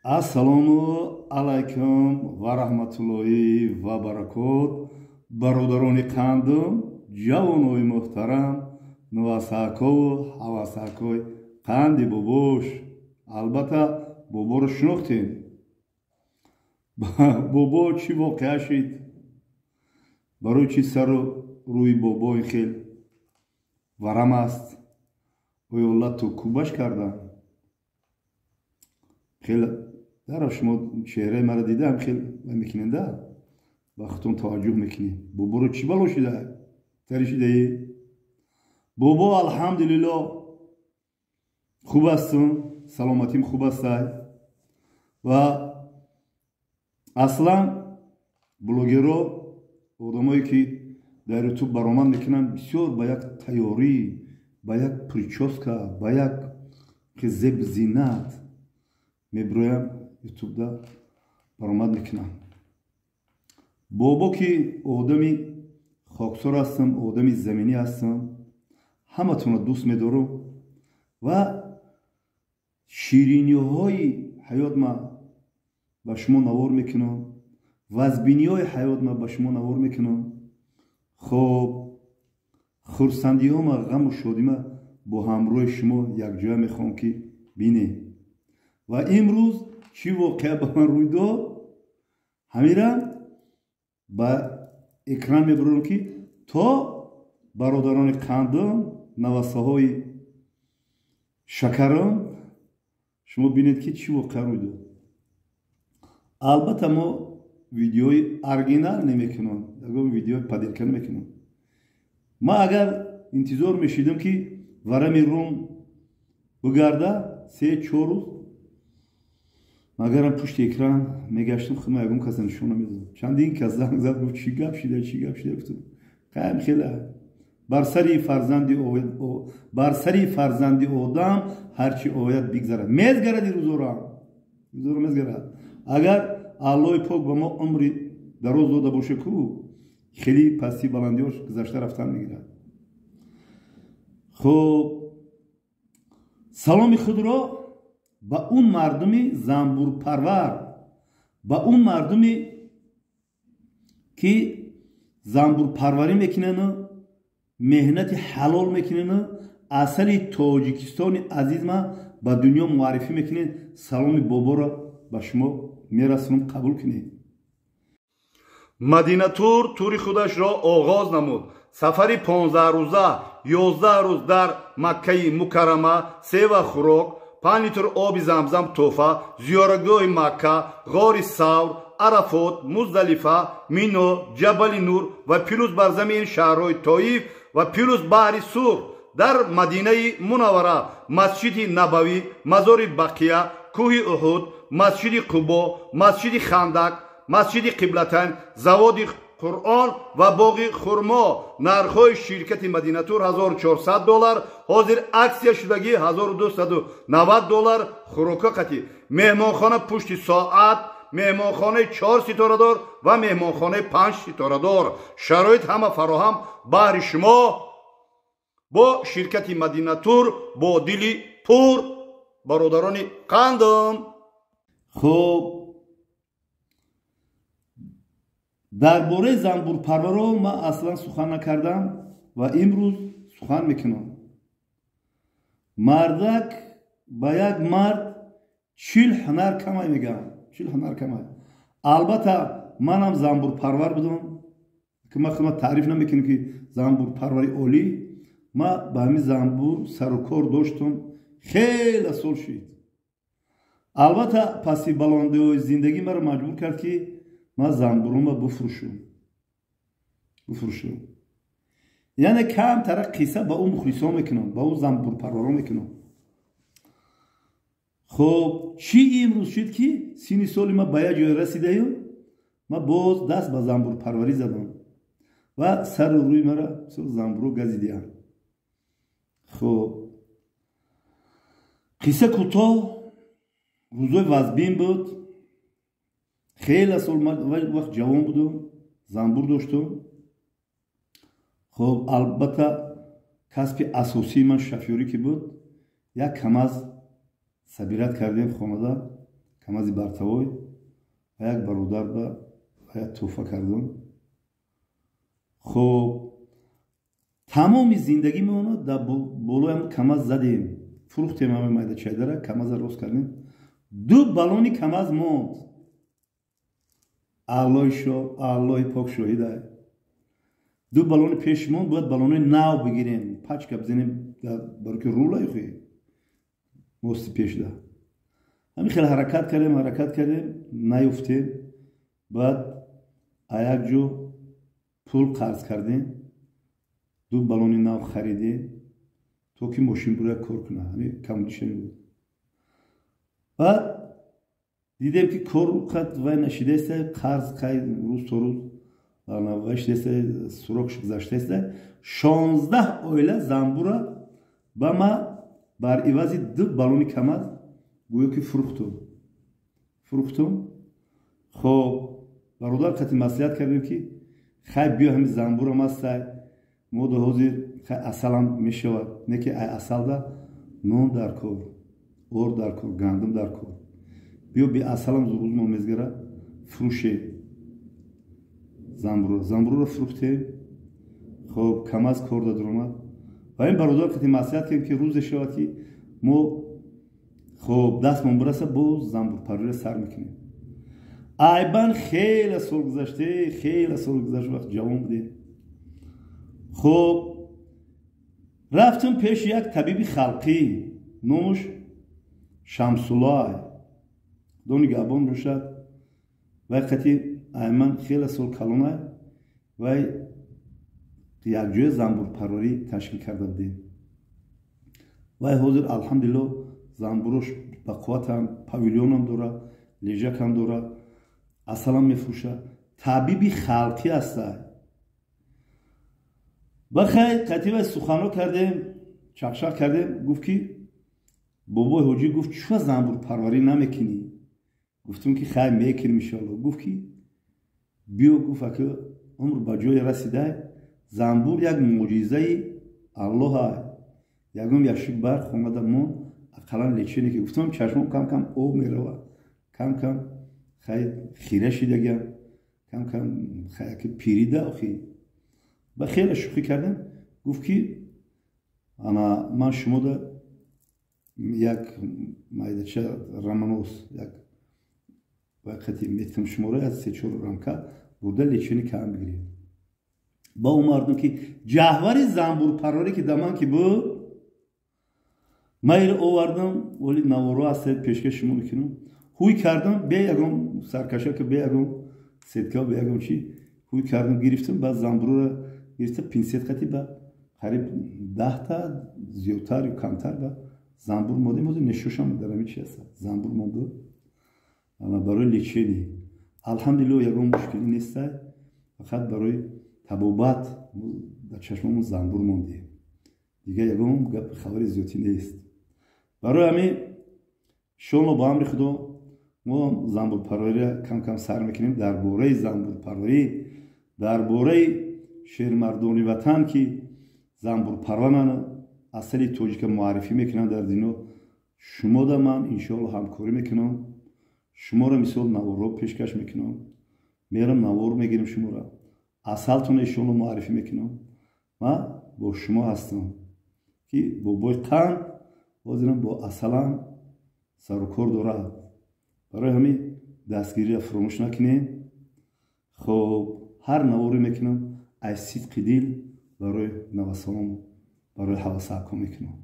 Ассалому алайкум ва раҳматуллоҳи ва баракот. Бародарони қандум, ҷавонои муҳтарам, нувасакову ҳавасакои қанди бобош. Албатта, боборо шинохтем. Бобо чӣ воқеа шид? Барои чӣ сару рӯи бобои хел варам аст? Оё лату кӯбаш кардам? Хеле дара шумо чеҳраи маро дидаам, хел мекуненда, ба худтон таваҷҷӯҳ мекунед. Боборо чӣ бало шида? Тари шидаи? Бобо, алҳамдулилло, хуб ҳастам, саломатим хуб астай. Ва аслан блогерро, одамое ки дар Ютуб баромад мекунанд, бисёр ба як тайёрӣ, ба як причёска, ба як зеб зинат мебироям, Ютубда баромад мекунам. Бобо ки одами хоксор ҳастам, одами заминӣ ҳастам, ҳаматонро дӯст медорам ва шириниҳои ҳаёт ма ба шумо навор мекунам, вазбиниҳои ҳаёт ма ба шумо навор мекунам. Хоб, хурсандиҳома, ғаму шодима бо ҳамроҳи шумо якҷоя мехоҳам ки бинем. Ва имрӯз чӣ воқеа ба ман рӯй дод, ҳамира ба экран мебарорам, ки то бародарони қандум, навасаҳои шакарам, шумо бинед, ки чӣ воқеа рӯй дод. Албатта, мо видеои оригинал намекунам, ягон видеои подделка намекунам. Ма агар интизор мешидам, ки варами рум бигарда 3-4 рӯз, магарам пушти экран мегаштам, худма ягон каса нишон намедодам. Чандин кас занг зад, гуфт: «Чӣ гап шида, чӣ гап шида?» Гуфтам: «Қаям хела бар сари фарзанди одам ҳарчи ояд, бигзарад, мезгарад, рӯзорам, рӯзоро мезгарад. Агар Аллоҳи пок ба мо умри дароз дода боша, ку хеле пасти баландиҳош гузашта рафтан мегирад». Хуб, саломи худро ба он мардуми занбурпарвар, ба он мардуме ки занбурпарварӣ мекунану меҳнати ҳалол мекунану асали Тоҷикистони азизма ба дунё муаррифӣ мекунед, саломи боборо ба шумо мерасонам, қабул кунед. Мадинатур тури худашро оғоз намуд. Сафари 15 рӯза, 11 рӯз дар Маккаи Мукаррама, сева хӯрок, 5 литр оби Замзам тӯҳфа, зиёратгоҳи Макка, ғори Савр, Арафот, Муздалифа, Мино, Ҷабали Нур ва плюс бар замин шаҳрҳои Тоиф ва плюс баҳри Сурх, дар Мадинаи Мунаввара, Масҷиди Набавӣ, мазори Бақия, кӯҳи Уҳуд, Масҷиди Қубо, Масҷиди Хандак, Масҷиди Қиблатайн, заводи Қуръон ва боғи хурмо. Нархҳои ширкати Мадинатур 1400 доллар, ҳозир аксия шудагӣ 1290 доллар, хӯрока қатӣ, меҳмонхона пушти соат, меҳмонхонаи чор ситорадор ва меҳмонхонаи панҷ ситорадор, шароит ҳама фароҳам баҳри шумо бо ширкати Мадинатур, бо дили пур, бародарони қандум. Хуб, дар бораи занбурпарваро ман аслан сухан накардам ва имрӯз сухан мекунам. Мардак ба як мард 40 ҳунар камай, мегӯям, 40 ҳунар камай. Албатта, манам занбурпарвар будам, ки ман худма таъриф намекунам, ки занбурпарвари олӣ. Ман ба ҳамин занбур сару кор доштам, хеле сол шид. Албатта, паси баландиҳои зиндагӣ маро маҷбур кард, ки ман занбурума бифурӯшам. Яъне камтара қисса ба ӯ мухлисон мекунам, ба ӯ занбурпарваро мекунам. Хуб, чӣ имрӯз шуд, ки синни соли ман ба як ҷое расидаю ман боз даст ба занбурпарварӣ задам ва сару рӯи мара занбуро газидиам? Хуб, қисса кӯтоҳ, рӯзои вазбин буд. Хеле сол вақт ҷавон будум, занбур доштум. Хуб, албатта, касби асосии ман шофёрӣ ки буд, як КамАЗ собирать кардем, хонада Камази бортовой ва як бародар ба як тӯҳфа кардам. Хоб, тамоми зиндагимона дар болоям Камаз задем, фурӯхтем ҳамаи майдачайдара, Камаза рост кардем, ду баллони Камаз монд. Аллоҳи пок шоҳидай, ду баллони пеш монд. Бояд баллонои нав бигирем, пачка бизанем, баро ки рулай мости пешда. Ҳамин хел ҳаракат кардем, ҳаракат кардем, наёфтем. Баъд а як ҷо пул қарз кардем, ду баллони нав харидем, то ки мошин буроя кор кунад. Ҳамин камбудишами буд. Баъд дидем, ки кор қад вай нашидаеста, қарз қай рӯз то рӯз вай шидаеста, срок ш гузаштаеста. 16 оила занбура ба ма бар ивази ду баллони Камаз гӯё ки фурӯхтум, фурӯхтум. Хоб, бародар қати маслиҳат кардем, ки хай, биё, ҳами занбурам ҳастай, мо до ҳозир хай асалам мешавад, не ки ай асалда нон дар кор, ор дар кор, гандум дар кор, биё, би асалам рӯзмо мезгара, фурӯше занбуро. Занбуроро фурӯхтем. Хоб, Камаз кор дадуромад. Ва ин бародар қати маслиҳат кардем, ки рӯзе шавад, ки мо хоб дастмон бираса, боз занбурпарвария сар мекунем. Айбан хеле сол гузаште, хеле сол гузашт, вақт ҷавон будем. Хоб, рафтем пеши як табиби халқӣ, номаш Шамсуллай, дони габон бошад. Вай қати айман хеле сол калонай. Вай якҷоя занбурпарварӣ ташкил карда будем. Вай ҳозир, алҳамдулилло, занбурош ба қувватам, павильонам дора, лежак ам дора, асалам мефурӯша, табиби халқӣ ҳастай. Бахай, қати вай суханҳо кардем, чақчақ кардем. Гуфт, ки бобои ҳоҷӣ, гуфт, чӯ занбурпарварӣ намекунӣ? Гуфтум, ки хай, мекунем, иншоалло. Гуфт, ки биё, гуфт, ака умр ба ҷое расидай, занбур як мӯъҷизаи Аллоҳа, ягон яшик бар хонада мон, ақаллан лечение. Ки гуфтам, чашмом кам кам об мерава, кам кам хай хира шидагам, кам кам хай пирида охи. Ба хеле шӯхӣ кардем. Гуфт, ки ана ман шумода як майдача раманос як вақти метам, шуморо аз се-чор рамка бурда лечение кам бигиред. Ба ӯ мардум, ки ҷаҳвари занбурпарварӣ ки да ман ки буд, ман иро овардам. Вале наворо ҳастед, пешкаш шумо мекунам. Ҳуй кардам, бе ягон саркашака, бе ягон сетка, бе ягон чи ҳуй кардам, гирифтам. Баъд занбуроро гирифта, пинсет қати ба қариб 10 та зиёдтар ё камтар ба занбур модем. Ҳозир нешошам дар ҳамин чи аст, занбур монду барои лечение. Алҳамдулилло, ягон мушкилӣ нестай, фақат барои табобат дар чашмамон занбур мондем, дигар ягон гапи хабари зиёдтӣ нест. Барои ҳамин, иншоалло, ба амри Худо, мо занбурпарвария кам кам сар мекунем. Дар бораи занбурпарварӣ, дар бораи шермардони ватан, ки занбурпарваранд, асали тоҷика муаррифӣ мекунанд дар дунё, шумода ман иншоалло ҳамкорӣ мекунам. Шуморо мисол наворро пешкаш мекунам, мерам, навор мегирем, шуморо, асалтона иншоалло муаррифӣ мекунам. Ман бо шумо ҳастам, ки бобои қанд ҳозирам бо асалам сарукор дорад. Барои ҳамин дастгириро фуромӯш накунед. Хоб, ҳар наворе мекунам, аз сидқи дил барои навасалом, барои ҳавасакҳо мекунам.